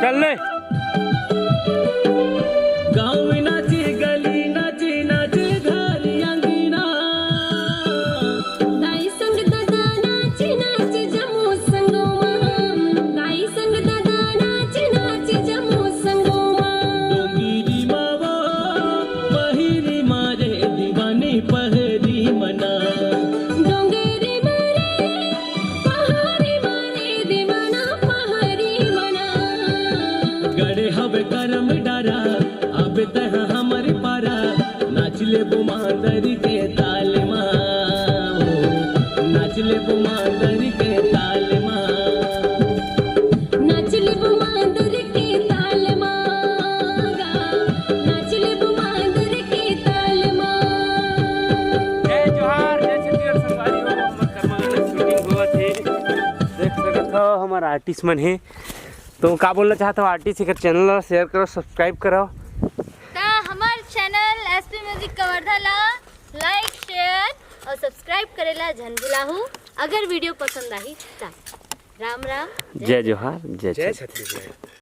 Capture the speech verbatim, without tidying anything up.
चल ले। गाँव में नाचे, गली नाचे, नाचे घर अंगना। दाई संग ददा नाचे, नाचे जम्मो संगोमा। दाई संग ददा नाचे, नाचे जम्मो संगोमा। डोंगरी मा वो पहिरी मारे दीवानी पहरी मना। डोंगरी मारे पहाड़ी मारे दीवाना पहाड़ी मना। गड़े हवे करम डारा, अब तह हमर पारा। नाच लेबो मांदर के ताल मा, ओ, नाच लेबो मांदर के ताल मा। नाच लेबो मांदर के ताल मा, गा, नाच लेबो मांदर के ताल मा। जय जोहार, जय छत्तीसगढ़ संगवारी हो, हमर कर्मा गाना shooting होवत हे। देख सकत हो, हमर artist मन हे। तो का बोलना चाहत हो artist, एकर channel ला share करो, subscribe करो। त हमर channel S P Music Kawardha ला like, share और subscribe करे ला झन भुलाहू। अगर video पसंद आही त राम राम, जय जोहार, जय जय छत्तीसगढ़। छत्तीसगढ़।